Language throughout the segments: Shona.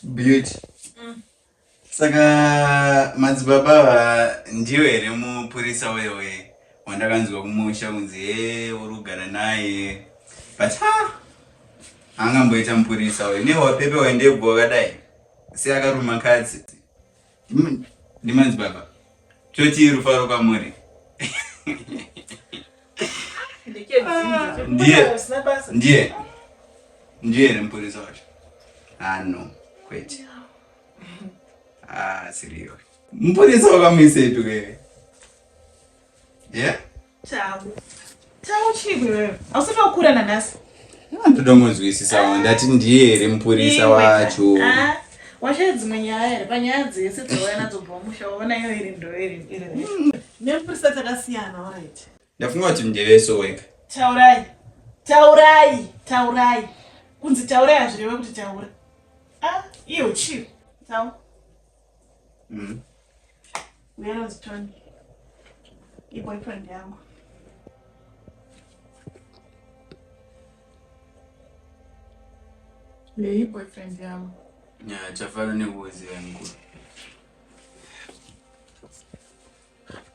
Beauty. Saka madzibaba ava ndiyo here mupurisa wewe wandakanzwa kumusha kunzi he uri kugara naye but ha angamboita mupurisa uyu newapepe wendebvu wakadai seakaruma katsi ndimadzibaba totii rufaro kwamuri. Ndiye ndiye ndiye here mupurisa wacho? Ah no, kwete. Ah, siriyo. Mupurisa wakamuisepi wewe? Yeah? Tau. Tau chii wewe? Hausati wakura nanhasi. Ndoda kunzwisisa ndati ndiye here mupurisa wacho. Ah, washaya dzimwe nyaya here panyaya dzese dzauya nadzo bva musha waona iyo iri ndo iri iri. Nemupurisa takasiyana alright. Ndafunga kuti ndeveso wega. Taurai. Taurai, taurai. Kunzi taurai hazvireve kuti taura. Ah, iyo chii? Tau. Uyo anonzi Tony. Iboyfriend yangu. Yei boyfriend yangu. Ya, chafara nekuziva mukuru.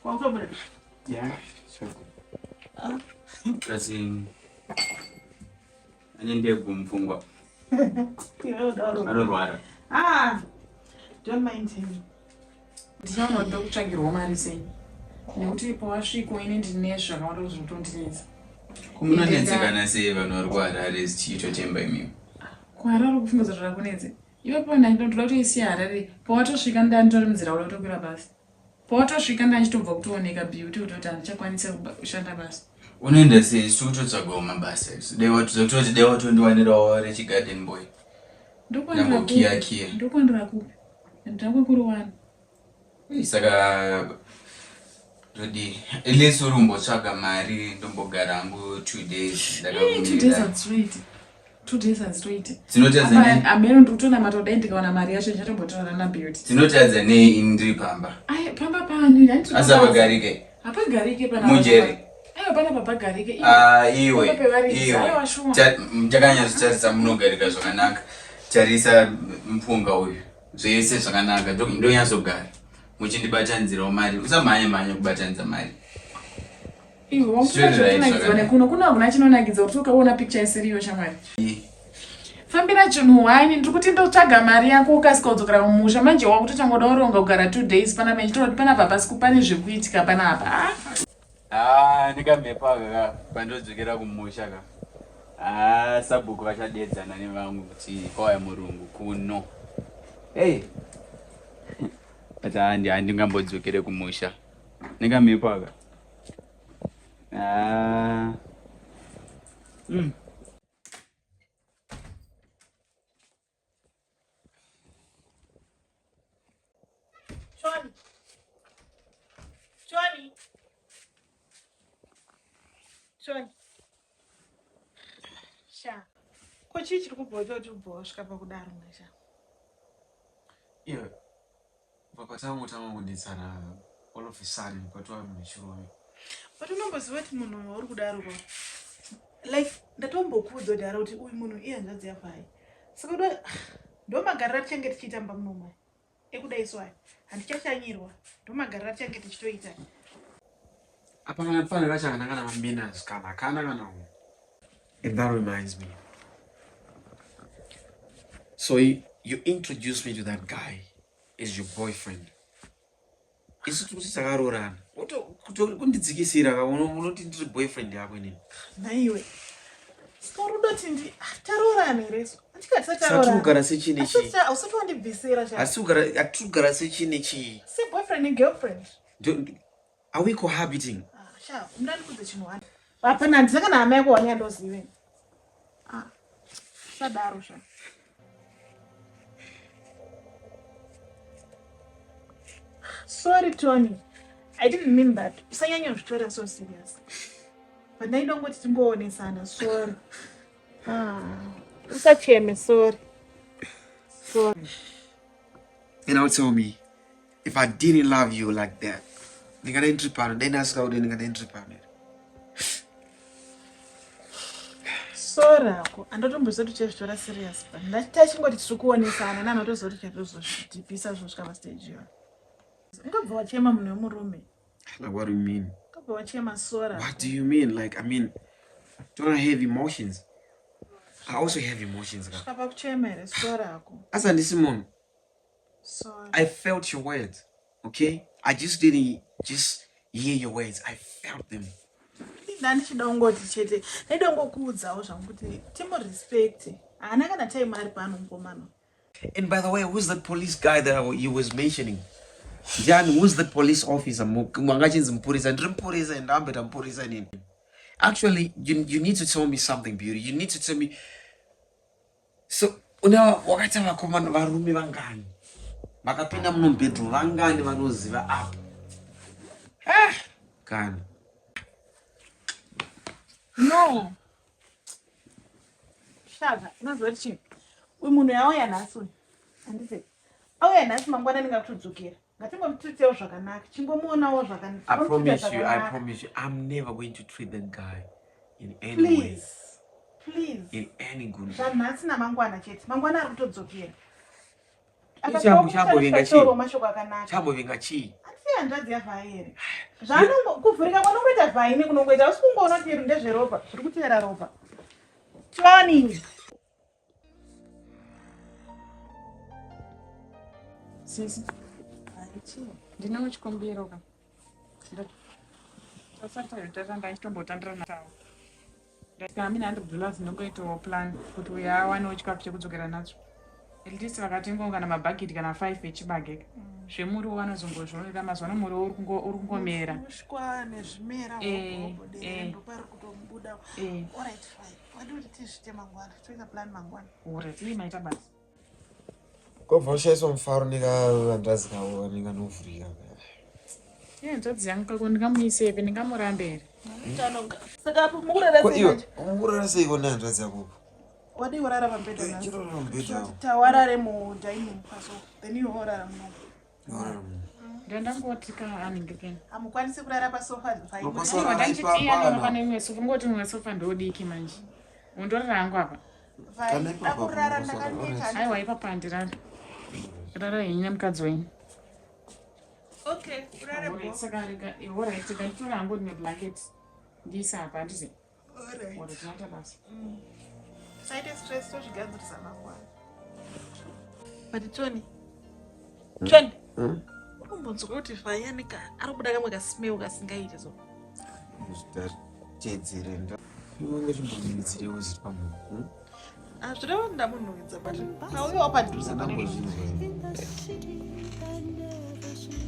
Wakutobuda? Yeah, sure. Kasi ane ndebvu mupfungwa. Anorwara. Ah, don't mind him. Ndichaona kuti ndokutsvagirwa mari sei nekuti pawasviko ini ndine zvakawanda zvinotondinetsa. Kumunonetsekana sei vanhu vari kuHarare zichiitotemba imimi? KuHarare kufunga zvirakunetse. Iwe pona ndoda kutoisiya Harare pawatosvika ndanditori munzira kuda kutokwira basi. Pawatosvika ndachitobva kutooneka beauty kutoti handichakwanisa kushanda basa. Unoenda sei isu kutotsvagawo mabasa isu dai watozototi dai watondiwanirawo rechigarden boy. Ndambokiya kiya. Ndokwandira kupi? Ndakwe kuri wani. Saka todii? At least uri kumbotsvaga mari ndombogara hangu 2 days. 2 days hadzitoiti. 2 days hadzitoiti. Dzinotadza nei? Ameno ndiri kutonamata kudai ndikawana mari yacho ndichatombotaura naBeauty. Dzinotadza nei ini ndiri pamba? Ai pamba pani Asi hapagarike. Hapagarike pana. Mujeri. Aiwa pana papagarike. Ah, iwe. Pamba pevaridzi. Iwe. Aiwa shuwa. Takanyatsotarisa munogarika zvakanaka. Tarisa mupunga uyu. Zvese zvakanaka. Ndonyatsogara. Muchindibatanidzirawo mari. Usamhanye mhanye kubatanidza mari. Iwe wakutonakidzwa nekuno kuno hakuna chinonakidza kuti ukaona picture isiriyo shamwari. Fambira chinhu wani ndiri kuti ndotsvaga mari yako ukasika kudzokera mumusha manje wakutotangoda uronga kugara 2 days panapa ndichitaura kuti panapa pasi pane zvekuitika panapa. Ah, Ah, ndikamhepo aka ka pandodzokera kumusha ka. Ah, sabhuku vachadedzana nevamwe kuti kwauya murungu kuno. Hey. But handi handingambodzokere kumusha. Ndikamhepo aka. Ah. Tony. Tony. Tony. Sha. Ko chii chiri kubva kuti ubva wasvika pakudaro nasha? Iwe, pakatangotanga kunditsana all of a sudden patova munhu chirume. But unomboziva kuti munhu wauri kudaro kwa. Like ndatombokuudza kudhara kuti uyu munhu ihanzvadzi yavhai. Saka kuda ndo magariro atichange tichiita mumba muno mai. Ekudai so aya. Handichashanyirwa. Ndo magariro atichange tichitoita. Hapana fanira chakana kana manners kana kana kana. And that reminds me. So you introduced me to that guy as your boyfriend. Isu tiri kuti takaroorana. Kundidzikisira ka unoti ndiri boyfriend yako inini. Naiwe. Saka uri kudoti ndi taroorana here isu? Andikati Saka tiri taroorana. kugara sechii nechii? Hausati wandibvisira sha. Asi kugara hatiri kugara sechii nechii? Se boyfriend ne girlfriend. Are we cohabiting? Ah, sha, mundandikudze chinhu wani. Hapana, handina kana hama yako wani yandozive. Ah, sadaro sha. Sorry, Tony. I didn't mean that. Usanyanya kuzvitora so serious. But ndaidongoti timboonesana. Sorry. Ah, usacheme, sorry. Sorry. And now tell me, if I didn't love you like that, ndingadai ndiri pano, dai ndasika kuti ndingadai ndiri pano. Sorry hako, andotomboziva kuti uchazvitora serious but ndachingoti tiri kuonesana nanotoziva kuti chatozozvidhipisa zvosvika pastage iyoyo. Ungabva wachema munhu wemurume. Like what do you mean? Ungabva wachema sorry. What do you mean? Like I mean, don't I have emotions? I also have emotions. Svika pakuchema here sorry hako. Asi handisi munhu. Sorry. I felt your words, okay? I just didn't just hear your words. I felt them. Ndandichida kungoti chete ndaida kungokuudzawo zvangu kuti timurespect. Haana kana time ari pano mukomana. And by the way, who's that police guy that you was mentioning? Ndiani, who's that police officer? Wanga achinzi mupurisa. Ndiri mupurisa and ndamboita mupurisa nini. Actually, you need to tell me something, Beauty. You need to tell me. So, una wakaita vakomana varume vangani? Vakapinda muno mubedroom vangani vanoziva apa? Ah, kani. No. Shaka, unoziva kuti chii? Uyu munhu yauya nhasi uyu. Handiti? Auya nhasi mangwana ndingakutodzokera. Ngatingomutreatewo zvakanaka. Chingomuonawo zvakanaka. I promise you, I promise you, I'm never going to treat that guy in any way, Please. Please. in any good way. Zvanhasi namangwana chete. Mangwana ari kutodzokera. Chambo- chambovinga chii? mashoko akanaka. Chambovinga chii? Asi hanzvadzi yavhai here? Zvaanongo kuvhurika kwanongoita vhaini kunongoita usi kungoona kuti iri ndezveropa. Zviri kutevera ropa. Tony. Sisi. Ndinawo chikombero ka. Tasati ndachitombotandira nawo. Ndasvika mina $100 ndongoitawo plan kuti uyo awanewo chikafu chekudzokera nacho. At least vakatengawo kana mabhaketi kana 5 echibage. Zvemuriwo vanozongozvionera mazuva ano muriwo uri kungomera. Mushwa nezvimera hobo ndopari kutobuda. Alright, fine. Wadi kuti tizvite mangwana. Toita plan mangwana. Alright, ii maita basa. Kobva ushaiswa mufaro nekahanzvadzi kavo nekanovhurika. Iye hanzvadzi yangu kako ndingamuisepi ndingamurambe here? Saka apo mukurara Ko sei iwe manje? mukurara seiko nehanzvadzi yako? Wadii kurara pamubhedha nhasi? Chirara pamubhedha apo. Tawarare mudining pasofa. Then iwe worara munomu. Ndandangoti ka anenge keni. Hamukwanisi kurara pasofa Unokwanisa zvaimwe. Aiwa kurara ndanditi ipapo iye anoona kana- pane imwe sofa ngoti imwe sofa ndodiki manje. Undorara hangu apa. Kana ipapo Ndakurara unokwanisa kurara. ndakaneta. Aiwa ipapa handirari. Rara henyu nemukadzi wenyu. Okay, urare Alright, bo. saka rega alright rega nditora hangu rimwe blanket ndiise apa handizi. Alright. Alright, maita basa. Tisaite stress tozvigadzirisa mangwana. But Tony. Tony. Unombonzwa kuti Vhayanika ari kubuda kamwe kasmell kasingaiti so. Tedzere nda. Iwe chimbondidzirewo zviri pamunhu. Hazvireva kuti ndamunhuhwidza but auyawo padhuze pane Ndambozvinzwa. In the city that never sleeps.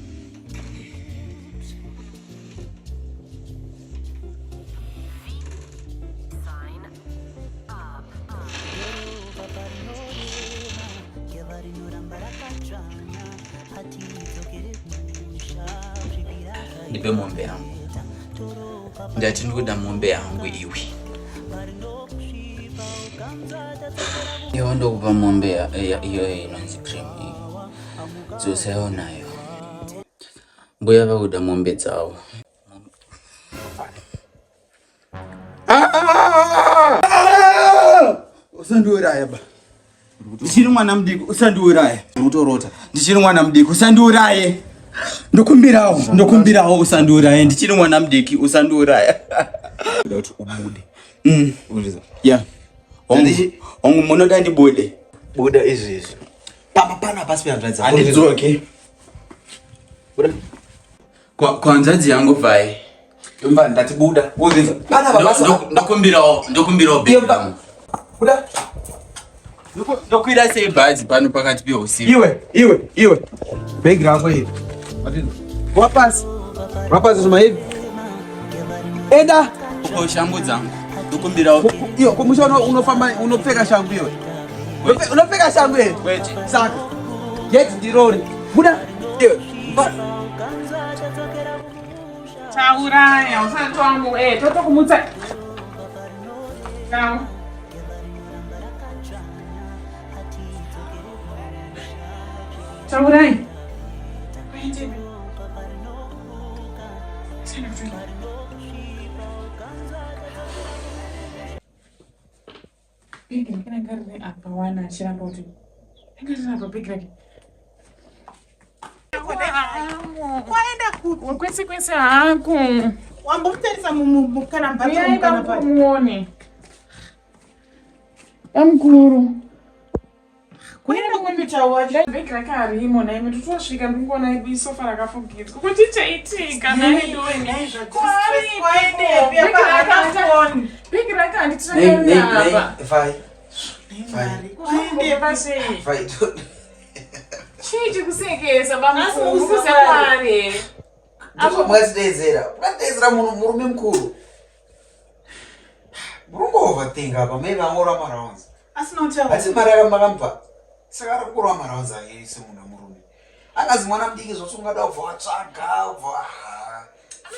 Ndipe mombe yangu. Ndati ndikuda mombe yangu iwe. Iwe ndokupa mombe iyoyo inonzi cream iyi. Dzosaiwo nayo. Mbuya vakuda mombe dzavo. Usandiuraya ba. Ndichiri mwana mudiki, usandiuraya. Utorota. Ndichiri mwana mudiki, usandiuraye. Ndokumbirawo, ndokumbirawo usandiuraye. Ndichiri mwana mudiki, usandiuraya. Kuda kuti ubude. Unozviziva? Yeah. Hongu, hongu munoda ndibude. Buda izvezvi. Pamba pano hapasi pehanzvadzi dzako. Handidzoke. Buda. Kwa hanzvadzi yangu vai. Mba ndati buda. Unozviziva? Pana basa. Ndokumbirawo, ndokumbirawo Iyo bhegi mba. rangu. Buda. Ndokwira sei bhazi pano pakati peusiku? Iwe, iwe, iwe. Bhegi rako iri. Wapasi. Wapasi zvima hivi. Enda. Uko shangu dzangu. Ndokumbirawo. Iyo, kumusha unofamba unopfeka shangu iwe. Unopfeka shangu here? Kwete. Saka. Geti ndirori. Buda. Iwe. Tauraya usati wangu eh totokumutsa. Tau. Taurai. Kuendepi? Sina kutoenda. Bhegi rake ranga riri apa wana achiramba kuti ranga riri apa bhegi rake. Kwaenda kupi? Kwese kwese hako. Wambomutarisa kana mbatso Uyai kana pa. bamukuru muone. Bamukuru. Kuenda kupi chawacho? Bhegi rake harimo nhaimi totosvika ndingoona isofa rakafukidzwa. Kuti chaitika nhai doini. Kwaendepi apa haana foni. Bhegi rake handiti rakaenda apa. Vai, Kwaendepi? Pasei. vai. Chii chikusekesa Asi bamukuru? musafari. Mukusafari here? Ndizvo mukatiteedzera. Mukatiteedzera munhu murume mukuru. Muri kungoverthink apa maybe angorwa marounds. Asina kutaura. Asi mari yamakamupa. Saka ari kurwa marounds ake semunhu murume. Angazi mwana mudiki zvose ungada kubva watsvaga ubva ah.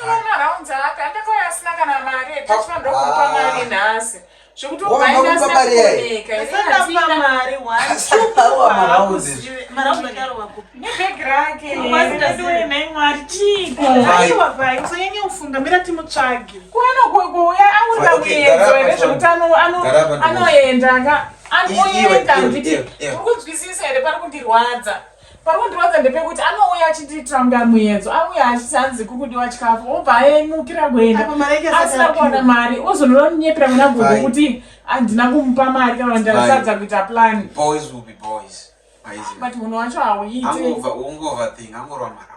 Anoona rounds ake andakauya asina kana mari tachifanira kumupa mari nhasi zvekuti Wanga ubva aenda kumupa asina mari yayi? kuoneka Asandapa mari one. Asakarowa marounds izvi. Marounds akarowa kupi? nebhegi rake Kwazita nhai mwari chiiko Vai. Aiwa vai, usanyanya kufunga mira timutsvage. kuanokuuya auri Vai, okay, gara pamuedzo apa here zvekuti Gara apa ndikuone. anoenda ka anoenda Iwe, nditi iwe, iwe. uri kunzwisisa here pari kundirwadza pari kundirwadza ndepekuti anouya achindiitira kunga muedzo auya achiti hanzi kuri kudiwa chikafu obva aimukira kuenda Apa mari yake asati asina kuwana apiwa. mari ozononyepera kuna gogo Vai. kuti handina kumupa mari kana kuti ndasadza kuita plan Boys will be boys. Aizi. but munhu wacho hauiti Angova ungoverthink angorwa marounds.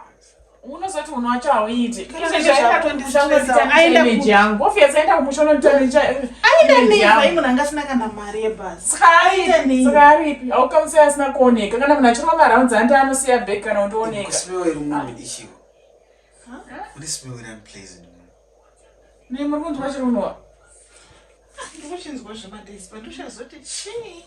unozoti munhu wacho hauiti Kana zvakutondistressa, aenda image kupi? yangu obvious aenda kumusha unondiita Aenda image nei yangu. vai munhu anga asina kana mari yebhasi. Aenda nei? saka aripi haukamusiya asina kuoneka kana munhu achirova marounds andi anosiya bhegi kana kundooneka Kusmell iri munhu ichiwo. Kune smell iri unpleasant. nei muri kunzwa chirunwa Ndikuchinzwa zvemadays but uchazoti chii?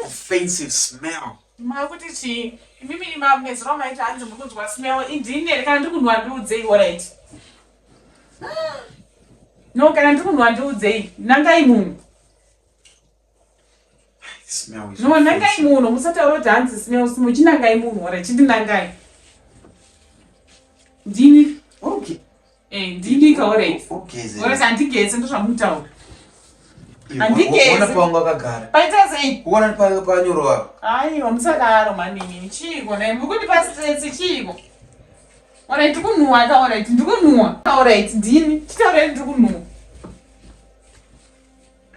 Offensive smell. makuti chii imimi imamezero maita hanzi muri kunzwa smell indini here kana ndiri kunwa ndiudzei orit no kana ndiri kunwa ndiudzei nangai munhu Smell is no nangai offensive. munhu musataura kuti hanzi smell smell chinangai munhu orit chindinangai ndini Okay. eh ndini ka orit Ugeze. orit handigeze ndozvamutaura Iwe, Handigezi. Uona pawanga wakagara. paita sei Uona panyorova. aiwa musadaro manini chiiko nai muri kundipa stress chiiko orit ndikunhuwa ka orit ndikunhuwa orit ndini chitaurai ndiri kunhuwa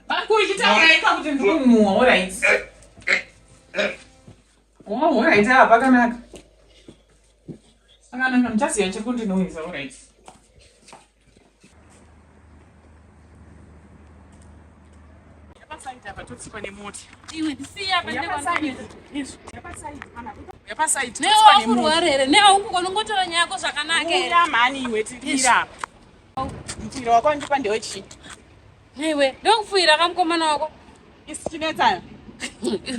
bakuru chitaurai ka kuti ndiri kunhuwa orit o orit apa pakanaka pakanaka muchaziva chiri kundinhuwisa orit Yapasaidi apa totsikwa nemota. Iwe ndisiya Yapasaidi newe wakurwara here newe ungogona ungotora nyaya yako zvakanaka here Uya mhani iwe tirira apa. Mupira wako wandipa ndewechii? iwe ndokupfuira kamukomana wako Isi chinetsana.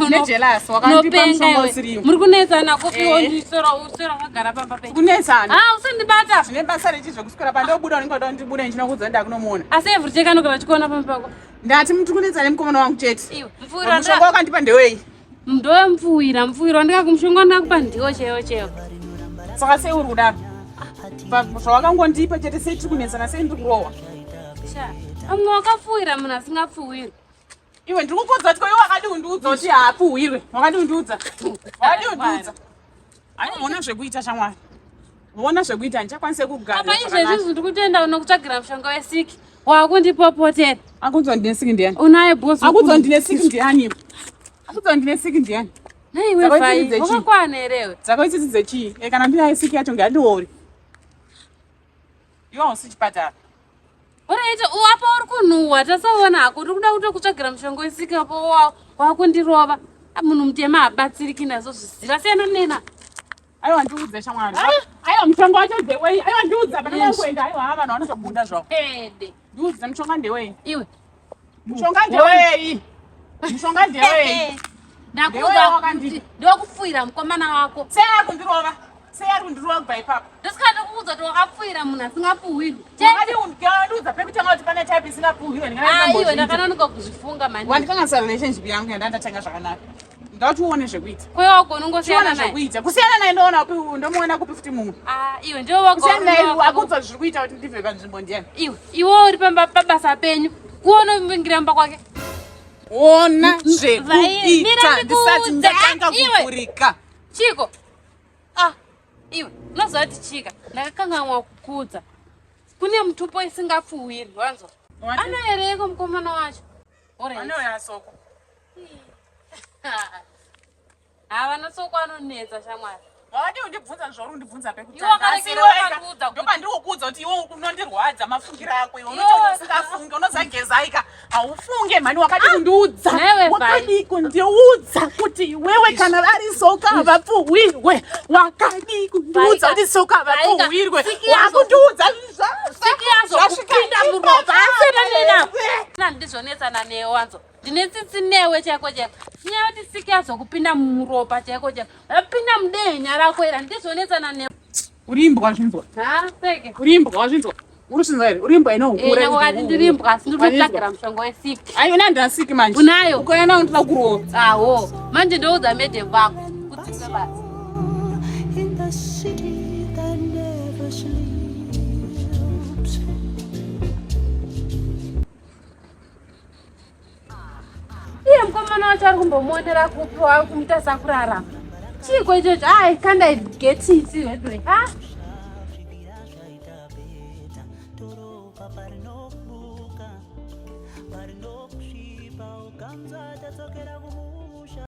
Nejealous wakandipa unopenga mushonga iwe usiriwo. muri kunetsana kopi Eh. wondisora usora wakagara pamba penyu Kunetsana. ah usandibata Zvine basa rechi zvekuswera pandobuda unenge wada ndibuda ndichinokuudza ndakunomuona. asi every day kanogara chikuona pamba pako Ndati muri kunetsana nemukomana wangu chete. iwe mupfuira Mushonga wakandipa ndewei? ndomupfuwira mupfuwira wandikaku mushonga wandikakupa ndiwo chaiwo chaiwo Saka sei uri kudaro? Zvawakangondipa chete sei tiri kunetsana sei ndiri kurohwa? Sha, amwe wakapfuwira munhu asingapfuwiri Iwe ndiri kukuudza kuti ko iwe wakadi kundiudza kuti haapfuwirwe. Wakadi kundiudza. Wakadi kundiudza. Aiwa ona zvekuita shamwari. Ona zvekuita handichakwanise kugara. apa izvezvizvi ndiri kutoenda unokutsvagira mushonga wesiki wakundipopotera Akuudzwa ndine siki ndiani? unaye bhozi Akuudzwa ndine siki ndiani? Akuudzwa ndine siki ndiani? naiwe Dzakaita fai dzechii? wakakwana herewe Dzakaita dzechii? E kana ndinaye siki yacho ngandiore. Iwe hausi chipatara. Alright, apa uri kunhuhwa tasaona hako uri kuda kutokutsvagira mushonga wesiki apo wakundirova Ah, munhu mutema habatsiriki nazvo zviziva siyana nena Aiwa ndiudze shamwari. Aiwa mushonga wacho ndewei? Aiwa ndiudze hapana kuenda. Aiwa ha vanhu vanotobuda zvavo. ede Ndiudze mushonga ndewei? iwe Mushonga ndewei? Mushonga ndewei? ndakuudza Ndewe wakandipa. kuti ndewakupfuwira mukomana wako Sei ari kundirova? Sei ari kundirova kubva ipapo? ndosikada kukuudza kuti wakapfuwira munhu asingapfuwirwi Wakadi kundiudza pekutanga kuti pane type isingapfuwirwe aiwe ndakanonoka kuzvifunga mani Wandikanganisa relationship yangu yandandatanga zvakanaka. Ndauti uone zvekuita. kwewe wako unongosiyana Chiona naye zvekuita. Kusiyana naye ndoona kupi ndomuona kupi futi mumwe. Ah, iwe ndiwe Kusiyana naye wako akuudza zviri kuita kuti ndibve panzvimbo ndiyani. iwe iwe uri pamba pabasa penyu kuona unovingira mumba kwake Ona zvekuita ndisati ndatanga kuvhurika. Chiko. Ah, iwe unoziva kuti chika ndakakanganwa kukudza. Kune mutupo isingapfuhwirwi wanzwa. Anoereko mukomana wacho. Anouya soko. Havana soko anonetsa shamwari. Wakadii kundibvunza zvauri kundibvunza pekutanga? Asi iwe wakandiudza kuti ndopandiri kukuudza kuti iwe unondirwadza mafungiro ako iwe unoita usingafunge unozagezaika haufunge mhani wakadii kundiudza wakadii kundiudza kuti iwewe kana vari soka havapfuhwirwe wakadii kundiudza kuti soka havapfuhwirwe wakundiudza zvasvikapinda muropa asina ndizvonetsana newe wanzo ndine tsitsi newe chaiko chaiko nyaya yekuti siki yazokupinda muropa chaiko chaiko yapinda mudehenya rako ira ndizonetsana newe uri imbwa wazvinzwa seke uri imbwa wazvinzwa uri zvinzwa here uri imbwa inohukura eh, wakati ndiri imbwa asi ndiri kutsvagira mushonga wesiki ayo ina ndina siki manje unayo ukauya nayo ndinoda kurova aho manje ndoudza madam vako kudzidza basa In the city that never sleeps. Iye mukomana wacho ari kumbomuonera kupi waari kumuita sakurarama. Chiiko ichocho? Ai, can't I get it veduwe? Ha?